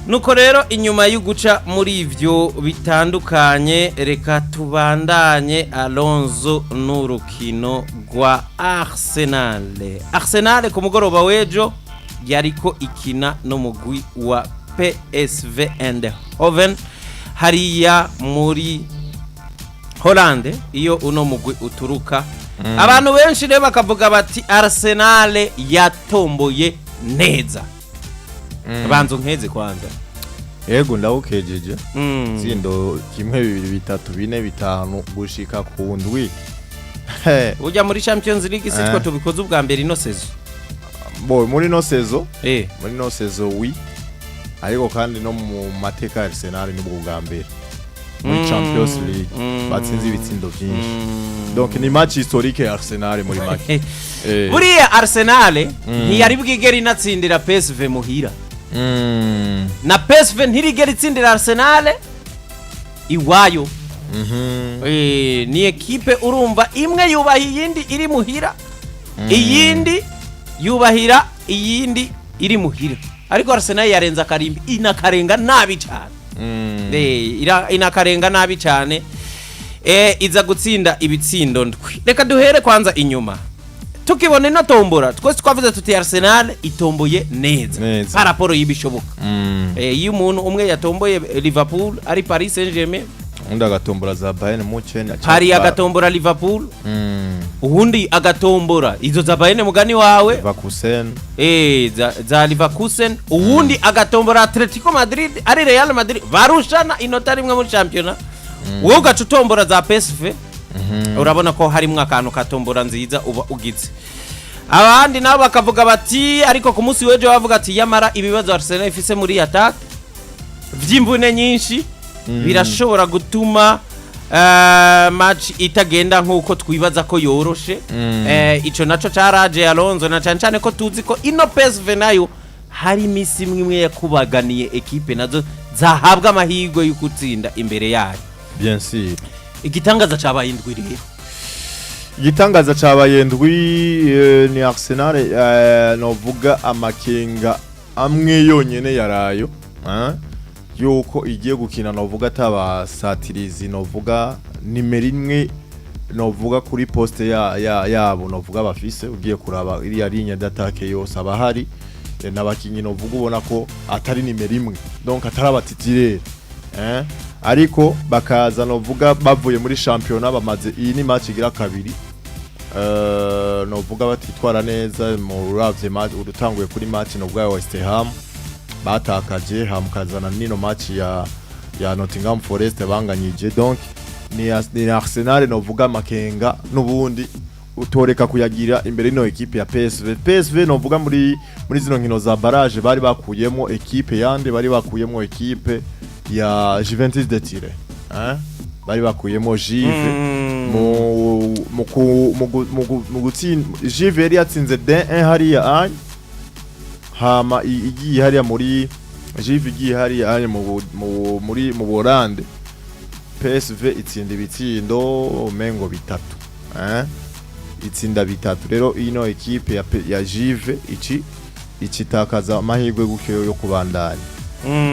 Nuko rero inyuma yo guca muri ivyo bitandukanye, reka tubandanye, Alonso, n'urukino rwa Arsenal. Arsenal ku mugoroba w'ejo yariko ikina n'umugwi wa PSV Eindhoven hariya muri Hollande, iyo uno mugwi uturuka. Abantu benshi rero bakavuga bati: "Arsenal yatomboye neza." Banza unkeze kwanza. Yego, ndawukejeje. Tsindo kimwe, bibiri, bitatu, bine, bitanu, gushika ku ndwi. Ujya muri Champions League si twe tubikoze ubwa mbere ino saison. Bo muri no saison, muri no saison, oui, ariko kandi no mu mateka ya Arsenal nibwo bwa mbere muri Champions League batsinze ibitsindo vyinshi. Donc ni match historique ya Arsenal muri make. Buriya Arsenal ntiyari bwigere inatsindira PSV muhira, na PSV ntirigera itsindira Arsenal iwayo. Ni ekipe urumva imwe yubaha iyindi iri muhira, iyindi yubahira iyindi iri muhira, ariko Arsenal yarenze akarimbi, inakarenga nabi cyane. Inakarenga nabi cyane, iza gutsinda ibitsindo ndwi. Reka duhere kwanza inyuma. Tukibona ino tombora, twese twavuze tuti: "Arsenal itomboye neza." Neza. Par rapport y'ibishoboka. Iyo umuntu umwe yatomboye Liverpool ari Paris Saint-Germain, undi agatombora za Bayern Munich. Hari agatombora Liverpool, uwundi agatombora izo za Bayern mugani wawe, Leverkusen. Za Leverkusen, uwundi agatombora Atletico Madrid ari Real Madrid barushana inota rimwe muri championnat, wowe ugaca utombora za PSV. Urabona ko harimwo akantu katombora nziza uba ugize. Abandi nabo bakavuga bati, ariko ku munsi w'ejo bavuga ati: "Yamara ibibazo Arsenal ifise muri attaque vy'imvune nyinshi birashobora gutuma match itagenda nk'uko twibaza ko yoroshe." Ico naco caraje, Alonso, na cane cane ko tuzi ko ino PSV nayo hari imisi imwe imwe yakubaganiye ekipe nazo zahabwa amahirwe yo gutsinda imbere yayo. Bien sûr. Igitangaza cabaye indwi rero. Igitangaza cabaye ndwi, ni Arsenal, novuga amakenga amwe yonyene yarayo, yuko igiye gukina novuga atabasatirizi, novuga nimero imwe, novuga kuri poste ya yabo novuga bafise. Ugiye kuraba iriya ligne d'attaque yose abahari, n'abakinyi novuga ubona ko atari nimero imwe, donc atari aba titulaires, ariko bakaza novuga bavuye muri championnat, bamaze, iyi ni match igira kabiri, novuga batitwara neza. Mu uravye match urutanguye kuri match novuga ya West Ham batakaje, hamukazana nino match ya Nottingham Forest banganyije. Donc ni Arsenal novuga makenga nubundi utoreka kuyagira imbere ino equipe ya PSV. PSV novuga muri zino nkino za barrage bari bakuyemo equipe yande? Bari bakuyemo equipe ya Juventus de Turin, hein? Bari bakuyemo Juve mu ku- mu gu- mu gu- mu gutsinda. Juve yari yatsinze 1 hariya anye, hama igiye hariya muri Juve, igiye hariya anye mu bu- mu muri mu Borande, PSV itsinda ibitsindo umengo bitatu, eh itsinda bitatu. Rero ino equipe ya Juve ici icitakaza amahirwe gutyo yo kubandanya.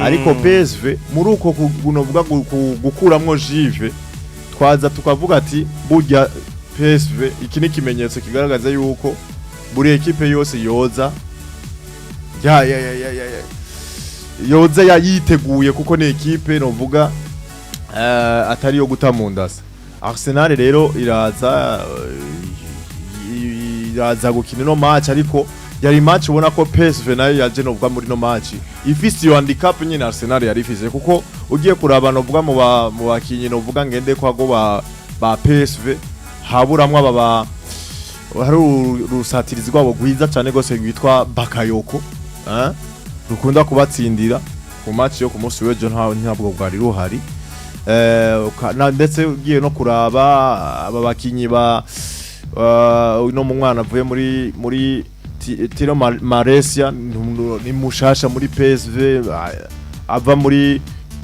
Ariko PSV muri uko kunovuga gukuramwo Juve, twaza tukavuga ati burya PSV iki ni ikimenyetso kigaragaza yuko buri ekipe yose yoza ya yoza yayiteguye, kuko ni ekipe novuga atari yo guta mu ndasa. Arsenal rero iraza, iraza gukina ino match, ariko yari match ubona ko PSV nayo yaje novuga muri no match ifise iyo handicap nyine Arsenal yari ifise, kuko ugiye kuraba novuga mu bakinyi novuga ngende kwago ba PSV, haburamwo aba ba hari urusatirizi rwabo rwiza cyane rwose rwitwa Bakayoko, eh? Rukunda kubatsindira. Ku match yo ku munsi w'ejo ntabwo bwari ruhari. Ndetse ugiye no kuraba aba bakinyi ba uno mu mwana avuye muri Tiro Malaysia, ni mushasha muri PSV, ava mu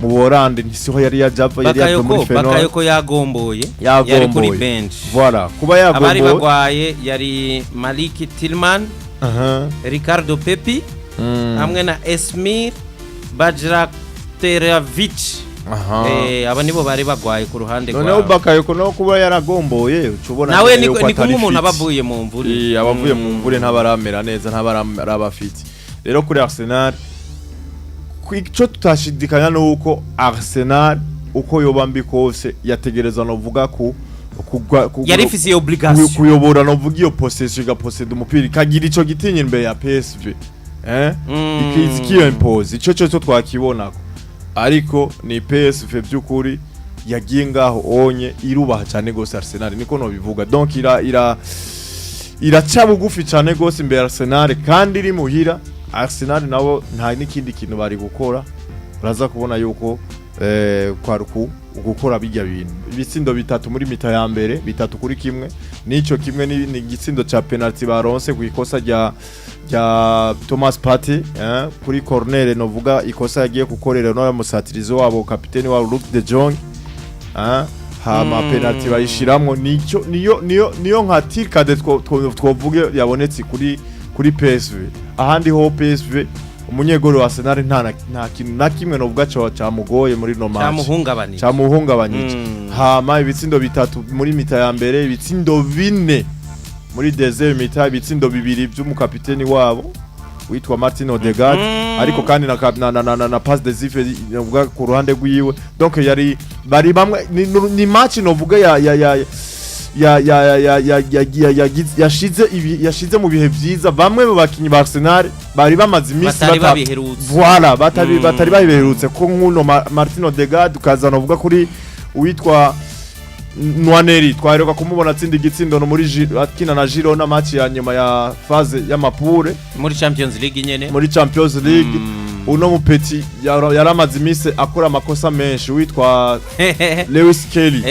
Borande, ntisiho yari yaje ava, yari yavuye muri Bakayoko. Feyenoord. Bakayoko yagomboye, yari kuri Yagomboye. bench. Voilà, kuba Abari yagomboye. bagwaye yari Malik Tillman, Ricardo Pepi hamwe na Esmir. Bajrakterovic. Aha. Aba nibo bari bagwaye ku ruhande Noneho rwa Bakayoko no kuba yaragomboye, ucubona nawe ni ni kumwe umuntu aba avuye mu mvune. Abavuye mu mvune ntabaramera neza, ntabaraba fit. Rero kuri Arsenal, ico tutashidikanya nuko Arsenal uko yoba mbi kose yategereza novuga ku Yari ifise iyo obligation. Kuyobora novuga iyo possession, igaposeda umupira, ikagira ico gitinya imbere ya PSV, ikiza ikiyo impose ico cyo twakibonako, ariko ni PSV by'ukuri yagiye ngaho onye irubaha cyane gose Arsenal, niko nobivuga. Donc ira iraca bugufi cyane gose imbere ya Arsenal kandi iri muhira. Arsenal nabo nta n'ikindi kintu bari gukora, uraza kubona yuko kwaruku gukora bijya bintu, ibitsindo bitatu muri mi-temps ya mbere, 3-1, nico kimwe ni igitsindo ca penalty baronse ku ikosa rya Thomas Partey, kuri corner, novuga ikosa yagiye gukorera no musatirizo wabo, kapiteni wabo Luke de Jong, hama penalty bayishiramwo. Nico niyo nka tirkade twovuge yabonetse kuri PSV. Ahandi ho PSV, umunyegoro wa Arsenal nta kintu na kimwe novuga cyo cyamugoye muri no match. Cyamuhungabanije. Cyamuhungabanyije. Hama ibitsindo bitatu muri mi-temps ya mbere, ibitsindo bine muri deuxième mi-temps, ibitsindo bibiri by'umukapiteni wabo witwa Martin Odegaard, ariko kandi na passe décisive novuga ku ruhande rwiwe. Donc yari bari bamwe ni match novuga ya ya ya ya ya ya ya ya yashize ibi yashize mu bihe vyiza bamwe mu bakinyi ba Arsenal bari bamaze iminsi Batari babiherutse. Voilà, batari babiherutse, ko nk'uno Martin Odegaard, ukazana uvuga kuri uwitwa Nwaneri, twaheruka kumubona atsinda igitsindo no muri akina na Girona, match ya nyuma ya phase y'ama poules. Muri Champions League nyene. Muri Champions League. Uno mupeti yaramaze iminsi akora amakosa menshi, witwa Lewis Kelly,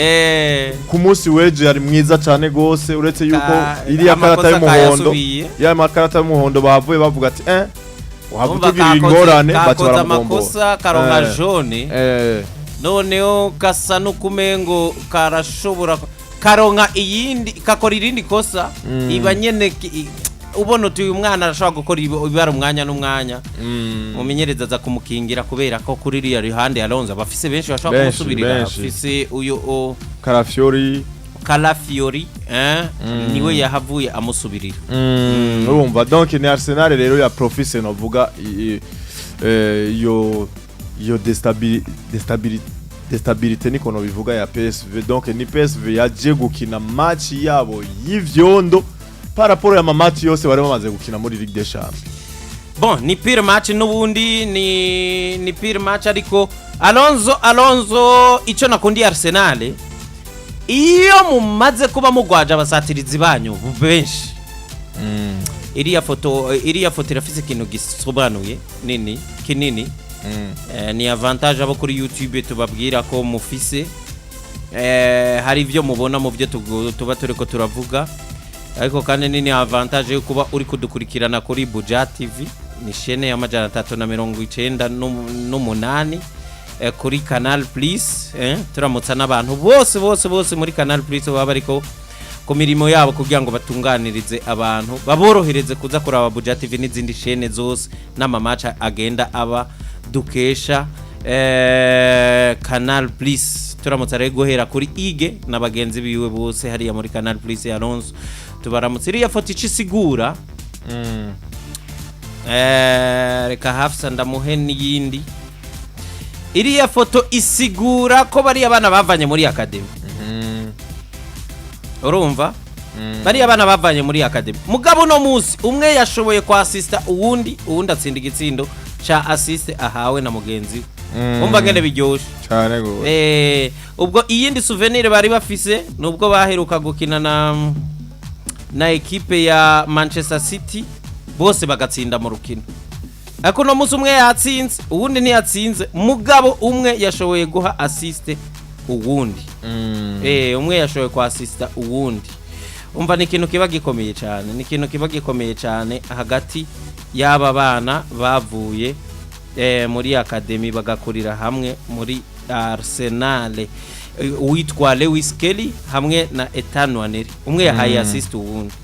ku munsi w'ejo yari mwiza cyane gose, uretse yuko iriya karata amakosa y'umuhondo, kayasubiye. ya makarata y'umuhondo bahavuye bavuga ati wahava Umva utugirira ingorane, baca kakoze baramugombora. Amakosa karonka jaune, noneho gasa n'ukumengo karashobora karonka iyindi, kakora irindi kosa, iba nyene ubona uti uyu mwana arashobora gukora ibara umwanya n'umwanya. Mumenyereza aza kumukingira kubera ko kuri iriya ruhande Alonso abafise benshi bashobora Benshi, kumusubirira. benshi. Afise uyu Calafiori. Calafiori, niwe yahavuye amusubirira. Urumva, donc ni Arsenal rero ya profise novuga iyo déstabilité, niko nobivuga, ya PSV. Donc ni PSV yaje gukina match yabo y'ivyondo par rapport ya match yose bari bamaze gukina muri Ligue des Champions. Bon, ni pire match n'ubundi, ni pire match, ariko Alonso, icyo nakundiye Arsenal, iyo mumaze kuba mugwaje abasatirizi banyu benshi, iriya foto irafise ikintu gisobanuye nini kinini. Ni avantage abo kuri YouTube tubabwira ko mufise, hari ibyo mubona mu byo tuba turiko turavuga, ariko kandi ni avantage yo kuba uri kudukurikirana kuri Buja TV, ni chaîne ya 398, kuri Canal Plus. Turamutsa n'abantu bose bose bose muri Canal Plus baba bariko ku mirimo yabo kugira ngo batunganirize abantu, baborohereze kuza kuraba Buja TV n'izindi chaîne zose n'ama match agenda aba dukesha Canal Plus. Turamutse rero guhera kuri Ige na bagenzi biwe bose hariya muri Canal Plus ya Alonso, tubaramutse. Iriya foto ico isigura, reka Hafsa ndamuhe n'iyindi. Iriya foto isigura ko bariya bana bavanye muri academy, urumva, bariya bana bavanye muri academy, mugabo uno munsi umwe yashoboye kwasista uwundi, uwundi atsinda igitsindo ca assist ahawe na mugenzi we. Umva ngene biryoshe. Cyane gose. Ubwo iyindi souvenir bari bafise nubwo baheruka gukina na ekipe ya Manchester City, bose bagatsinda mu rukino, ariko uno munsi umwe yatsinze, uwundi ntiyatsinze, mugabo umwe yashoboye guha assist uwundi. Umwe yashoboye kwasista uwundi. Umva, ni ikintu kiba gikomeye cyane, ni ikintu kiba gikomeye cyane hagati y'aba bana bavuye muri academy bagakurira hamwe muri Arsenal. Uwitwa Lewis Kelly hamwe na Ethan Nwaneri, umwe yahaye assist uwundi.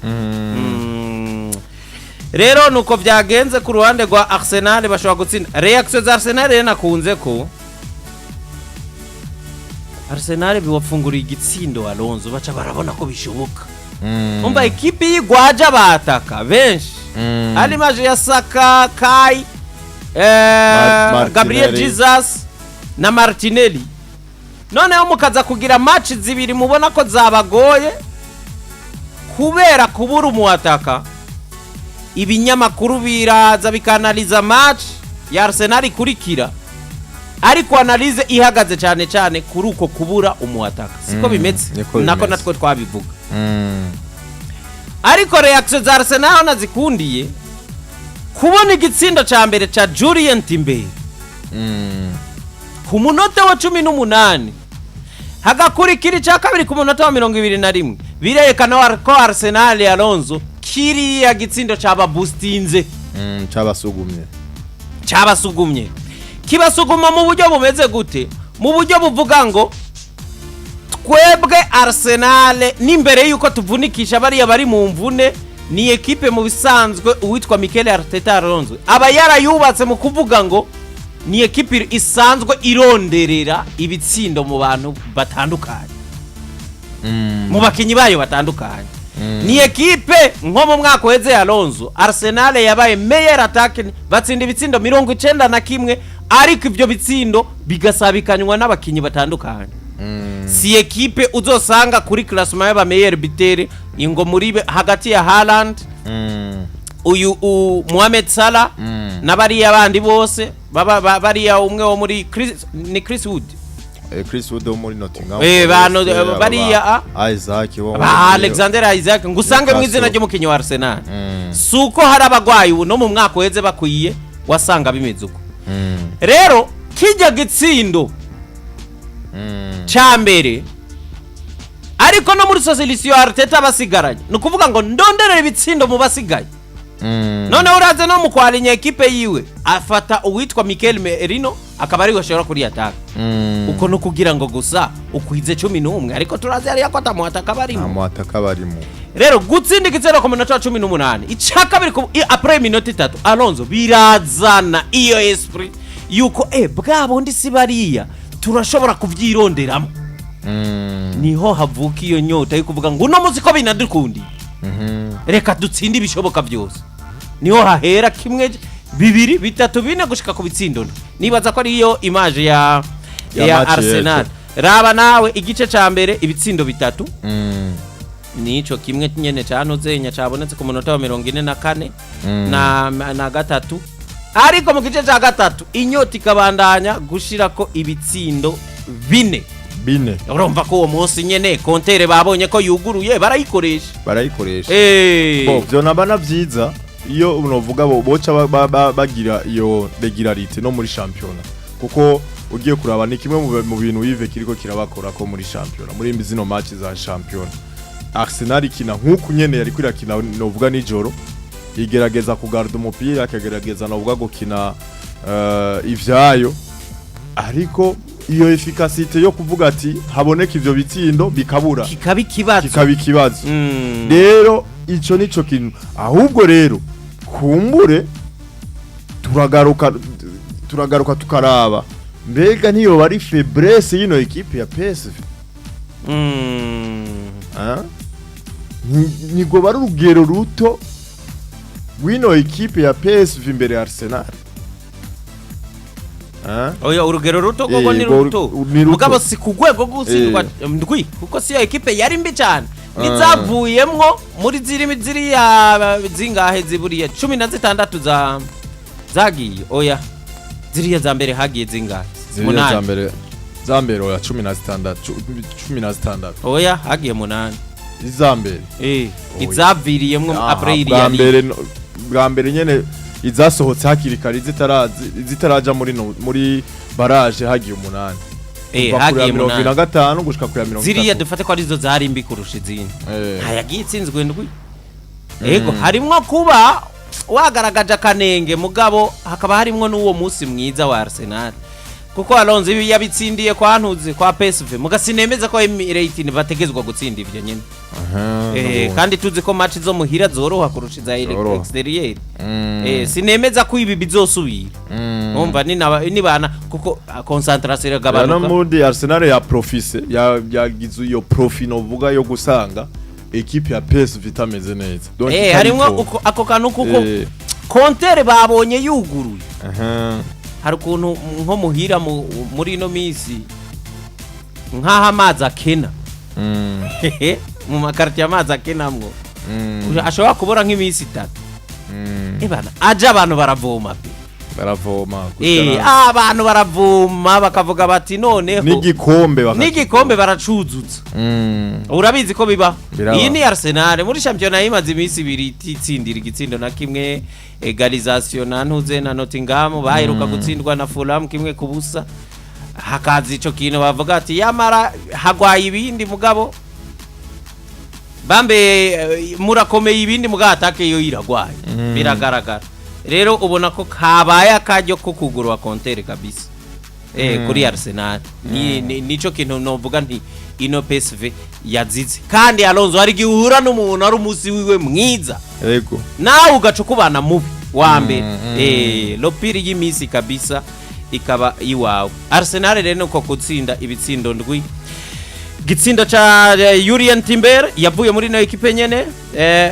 Rero nuko byagenze ku ruhande rwa Arsenal, bashobora gutsinda. Réaction za Arsenal rero nakunze ko Arsenal biwafunguriye igitsindo Alonso, baca barabona ko bishoboka. Umva, ekipi yigwaje abataka benshi, ari image ya Saka, Kai, Martinelli. Gabriel Jesus na Martinelli, noneho mukaza kugira match zibiri mubona ko zabagoye kubera kubura umuataka. Ibinyamakuru biraza bikanaliza match ya Arsenal ikurikira, ariko analyse ihagaze cyane cyane kuri uko kubura umuataka, siko bimeze? Niko Nako bimeze. natwe twabivuga, ariko réaction za Arsenal aho nazikundiye, kubona igitsindo cya mbere cya Jurrien Timber ku munota wa 18, hagakurikira icya kabiri ku munota wa 21, birerekana ko Arsenal, Alonso, kiriya gitsindo cyababustinze. Cabasugumye. Cyabasugumye. Kibasuguma mu buryo bumeze gute? Mu buryo buvuga ngo twebwe Arsenal, n'imbere y'uko tuvunikisha bariya bari mu mvune, ni ekipe mu bisanzwe uwitwa Mikel Arteta, Alonso, aba yarayubatse mu kuvuga ngo ni ekipe isanzwe ironderera ibitsindo mu bantu batandukanye, mu bakinnyi bayo batandukanye. Ni ekipe nko mu mwaka uheze, Alonso, Arsenal yabaye meilleure attaque, batsinda ibitsindo 91, ariko ibyo bitsindo bigasabikanywa n'abakinnyi batandukanye. Si ekipe uzosanga kuri classement y'aba meilleur buteur ingo muri hagati ya Haaland, uyu Mohamed Salah na bariya bandi bose baba bariya umwe wo muri Chris, ni Chris Wood. Chris Wood wo muri Nottingham Bano, Forest, aba bariya, Isaac wo ba muri Alexander Isaac, ngo usange mu izina Newcastle. ry'umukinnyi wa Arsenal. Si uko hari abagwayi ubu no mu mwaka uheze bakwiye, wasanga bimeze uko. Rero kijya gitsindo ca mbere, ariko no muri solution Arteta basigaranye, ni ukuvuga ngo ndonderere ibitsindo mu basigaye. Noneho uraze no mu kwarinya ekipe yiwe, afata uwitwa Mikel Merino akaba ariwe ashobora kuri attaque. Uko no kugira ngo gusa ukwize 11, ariko turazi hariya ko atamuhataka barimo. Nta muhataka barimo. Rero gutsinda igitero ku munota wa 18, icya kabiri après iminota 3, Alonso, birazana iyo esprit yuko bwa bundi si bariya, turashobora kubyironderamo. Niho havuka iyo nyota yo kuvuga ngo uno munsi ko binadukundiye, reka dutsinde ibishoboka byose. Niho hahera kimwe, bibiri, bitatu, bine, gushika ku bitsindo ndwi. Nibaza ko ariyo image ya Ya ya match Arsenal. Raba nawe igice ca mbere, ibitsindo bitatu, nico kimwe nyene canozenya cabonetse ku munota wa 44 na gatatu, ariko mu gice ca gatatu inyota ikabandanya gushirako ibitsindo bine. Bine. Urumva ko uwo munsi nyene compteur babonye ko yuguruye, barayikoresha. Barayikoresha. Bo vyo naba na vyiza iyo unovuga bo boca bagira iyo régularité no muri championnat, kuko ugiye kuraba ni kimwe mu bintu Yves kiriko kirabakora ko muri championnat, muri zino match za championnat, Arsenal ikina nk'uku nyene yari kwirakina novuga nijoro, igerageza kugarda umupira, akagerageza novuga gukina ivyayo, ariko iyo efficacité yo kuvuga ati haboneka ivyo bitsindo bikabura. Kikaba ikibazo. Kikaba ikibazo. Rero ico nico kintu ahubwo rero kumbure turagaruka tukaraba mbega niyo bari faiblesse y'ino ekipe ya PSV. Ah? Nigo bari urugero ruto rw'ino ekipe ya PSV imbere ya Arsenal. Ah? Oya, urugero ruto gogo ni ruto. Ni ruto. Mugabo si ku rwego rwo gutsindwa ndwi, kuko si yo ekipe yari mbi cyane nizavuyemwo muri ziri ziriya zingahe ziburiye 16 za zagiye. Oya, ziriya za mbere hagiye zingahe? Ziriya za Munani. mbere, za mbere, oya, 16, 16. Oya, hagiye munani. Iza mbere. Oya. Izaviriyemwo Aha, après bwa iriya mbere bwa mbere nyene izasohotse hakiri kare, zitaraja muri muri barrage, hagiye umunani. Kuva kuri ya Hagiye mirongo ibiri na munani. gatanu gushika kuri ya mirongo Ziriya itatu. dufate ko arizo zari mbi kurusha izindi. Ntayagiye itsinzwe ndwi. Ego, harimwo kuba wagaragaje akanenge, mugabo hakaba harimwo n'uwo munsi mwiza wa Arsenal. Kuko Alonso ibi yabitsindiye kwa ntuzi kwa PSV, muga sinemeza ko Emirates bategezwa gutsinda ivyo nyene. Kandi tuzi ko match zo muhira zoroha kurusha iza Zoroha. extérieur. Sinemeza ko ibi bizosubira. Umva nibana kuko concentration iragabanuka. No muri Arsenal ya profise yagize iyo profit novuga yo gusanga equipe ya PSV itameze neza. Donc harimwo itariko. Ako kantu kuko compteur babonye yuguruye. Hari ukuntu nko muhira muri ino minsi nk'aho amazi akena, mu makaritiye amazi akenamwo, ashobora kubura nk'iminsi 3. Ebana aje abantu baravoma pe. Baravoma. Abantu baravoma bakavuga bati noneho n'igikombe n'igikombe baracuzutsa. Urabizi ko biba. Biraba. Iyi ni Arsenal muri shampiyona yimaze iminsi 2 ititsindira igitsindo na kimwe, égalisation na ntuze na Nottingham, baheruka gutsindwa na Fulham 1-0. Hakaza ico kintu bavuga ati yamara hagwaye ibindi, mugabo bambe murakomeye ibindi mugabo attaque yo iragwaye. Biragaragara rero, ubona ko kabaye akaryo ko kugurwa compteur kabisa kuri Arsenal. Nico kintu novuga nti ino PSV yazize. Kandi Alonso, hari igihe uhura n'umuntu ari umunsi wiwe mwiza, nawe ugaca ukubana mubi wa mbere. Le pire y'iminsi kabisa ikaba iwawe. Arsenal rero nuko gutsinda ibitsindo ndwi, gitsindo ca Jurrien Timber yavuye muri ino ekipe nyene.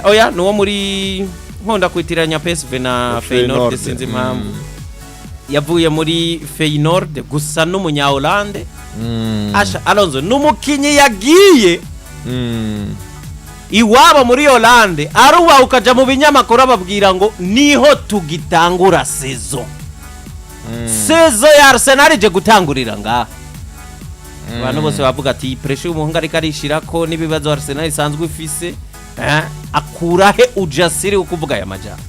Oya, nuwo muri, nkunda kwitiranya PSV na Feyenoord. Feyenoord. Sinzi impamvu. Yavuye muri Feyenoord gusa n'umunya Hollande. Asha Alonso n'umukinyi yagiye iwabo muri Hollande, aruba ukaja mu binyamakuru ababwira ngo niho tugitangura saison, saison ya Arsenal ije gutangurira ngaha. Abantu bose bavuga ati iyi pressure y'umuhungu ariko arishirako n'ibibazo Arsenal isanzwe ifise, akura he ujasiri ukuvuga aya majambo?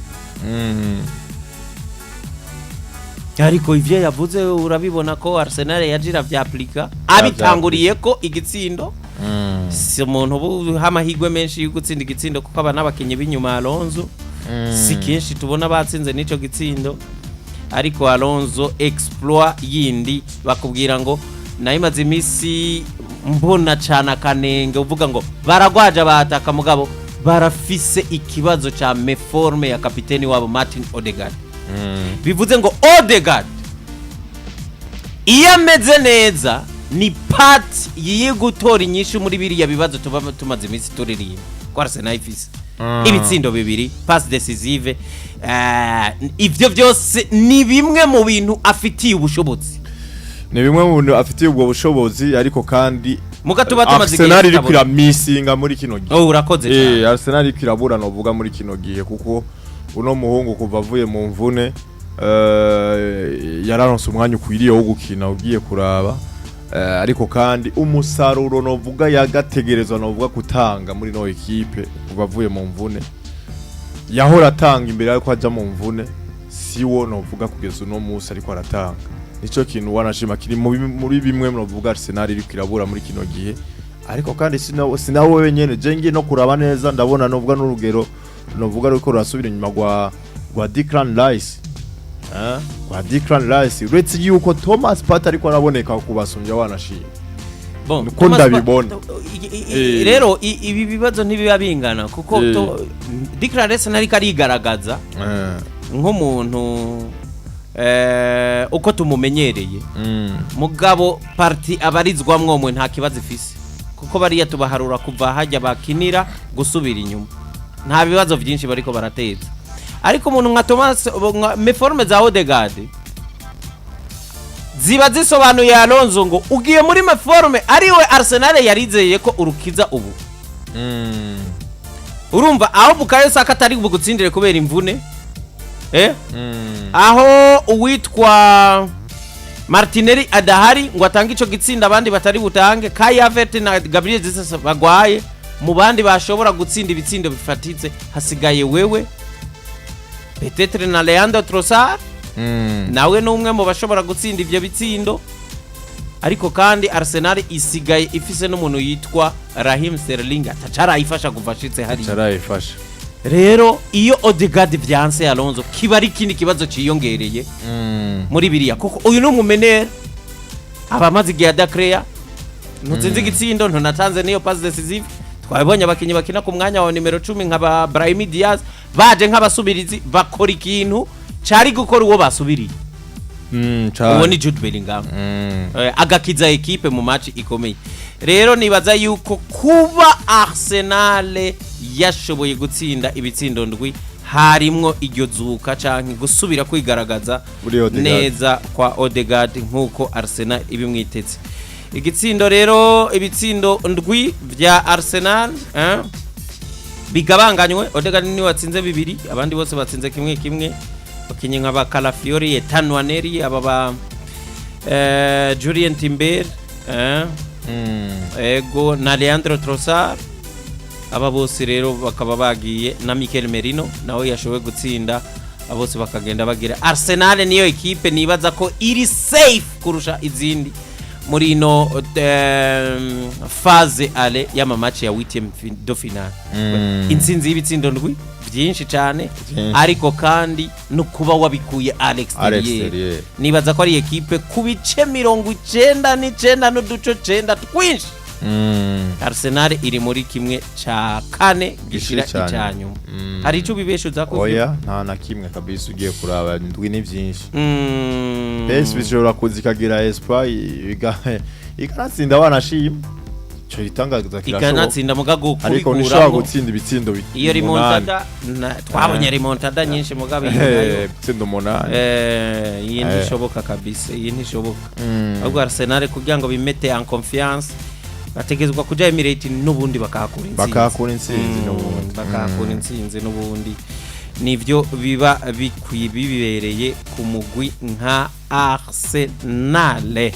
Ariko ivyo yavuze urabibona ko Arsenal yaje iravyapplika, abitanguriye ko igitsindo. Si umuntu uba amahirwe menshi yo gutsinda igitsindo, kuko aba n'abakinnyi b'inyuma Alonso si kenshi tubona batsinze n'ico gitsindo. Ariko Alonso, exploit yindi bakubwira ngo nayo imaze iminsi mbona cyane akanenge, uvuga ngo baragwaje abataka, mugabo barafise ikibazo ca méforme ya kapiteni wabo Martin Odegaard. Bivuze ngo Odegaard iyo ameze neza ni part yiye gutora inyishu muri biriya bibazo tuba tumaze iminsi turirimba ko Arsenal ifise. Ibitsindo bibiri, passe décisive, ivyo byose ni bimwe mu bintu afitiye ubushobozi. Ni bimwe mu bintu afitiye ubwo bushobozi, ariko kandi Muga tuba tumaze igihe Arsenal iriko tutabona. iramisinga muri kino gihe. Oh, urakoze cyane. Arsenal iriko irabura novuga muri kino gihe, kuko uno muhungu kuva avuye mu mvune yararonse umwanya ukwiriye wo gukina ugiye kuraba. Ariko kandi umusaruro novuga yagategerezwa novuga gutanga muri no ekipe kuva avuye mu mvune, yahora atanga imbere yuko aja mu mvune, siwo novuga kugeza uno munsi ariko aratanga. Nico kintu wanashima kiri muri bimwe novuga Arsenal iriko irabura muri kino gihe. Ariko kandi sinawe wenyene, je ngiye no kuraba neza ndabona novuga n'urugero novuga ruko rurasubira inyuma rwa Declan Rice, rwa Declan Rice, uretse yuko Thomas Partey ariko araboneka kubasumbya wanashima. Bon, Niko Thomas ndabibona. Rero ibi bibazo ntibiba bingana kuko Declan Rice ntariko arigaragaza nk'umuntu uko tumumenyereye. Mugabo partie abarizwamwo mwe nta kibazo ifise, kuko bariya tubaharura kuva hajya bakinira gusubira inyuma, nta bibazo byinshi bariko barateza. Ariko umuntu nka Thomas, nka méforme za Odegaard ziba zisobanuye Alonso ngo ugiye muri méforme ariwe Arsenal yarizeye ko urukiza ubu. Urumva aho Bukayo Saka atari bugutsindire kubera imvune, aho uwitwa Martinelli adahari ngo atange ico gitsinda abandi batari butange, Kai Havertz na Gabriel Jesus bagwaye, mu bandi bashobora gutsinda ibitsindo bifatitse hasigaye wewe, peut-être na Leandro Trossard. Nawe ni umwe mu bashobora gutsinda ivyo bitsindo. Ariko kandi Arsenal isigaye ifise n'umuntu yitwa Raheem Sterling atacarayifasha kuva ashitse hariya. Carayifasha. Rero iyo Odegaard vyanse, Alonso, kiba ari ikindi kibazo ciyongereye muri biriya, kuko uyu ni umumeneur. Abamaze igihe adakreya, ntutsinze igitsindo, ntunatanze niyo passe décisive. Twabonye abakinnyi bakina ku mwanya wa nimero 10 nka ba Brahim Diaz baje nk'abasubirizi, bakora ikintu cari gukora uwo basubiriye. Uwo ni Jude Bellingham. Agakiza ekipe mu match ikomeye. Rero nibaza yuko kuba Arsenal yashoboye gutsinda ibitsindo ndwi, harimwo iryo zuka canke gusubira kwigaragaza Muri Odegaard. neza kwa Odegaard, nkuko Arsenal ibimwiteze. Igitsindo rero, ibitsindo ndwi vya Arsenal, bigabanganywe. Odegaard niwe watsinze bibiri, abandi bose batsinze kimwe kimwe. Bakinyi nka ba Calafiori, Ethan Nwaneri, aba ba Julian Timber, ego, na Leandro Trossard, aba bose rero bakaba bagiye, na Mikel Merino nawe yashoboye gutsinda. Abo bose bakagenda bagira Arsenal niyo ekipe nibaza ko iri safe kurusha izindi muri ino phase aller y'ama match ya huitième de finale. Intsinzi y'ibitsindo ndwi, byinshi cyane. Byinshi. Ariko kandi no kuba wabikuye à l'extérieur. À l'extérieur. Nibaza ko ari ekipe ku bice 99 n'uduce cenda twinshi, Arsenal iri muri kimwe ca kane gishira Gishira icya icya nyuma. nyuma. Hari ico ubibeshuza ko? Oya, nta na kimwe kabisa. Ugiye kuraba, ndwi ni byinshi. PSV ishobora kuza ikagira espoir, ikanatsinda, wanashima ico gitangaza kirashoboka. Ikanatsinda, mugago Ariko ntishobora kubikuramo gutsinda ibitsindo iyo umunani. remontada twabonye remontada nyinshi, mugabo iyi nayo Ibitsindo umunani. Iyi ntishoboka kabisa, iyi ntishoboka. Ahubwo Arsenal kugira ngo bimete en confiance, bategezwa kuja Emirates n'ubundi bakahakura intsinzi. Bakahakura intsinzi n'ubundi. Bakahakura intsinzi n'ubundi, nivyo biba bikwiye, bibereye ku mugwi nka Arsenal.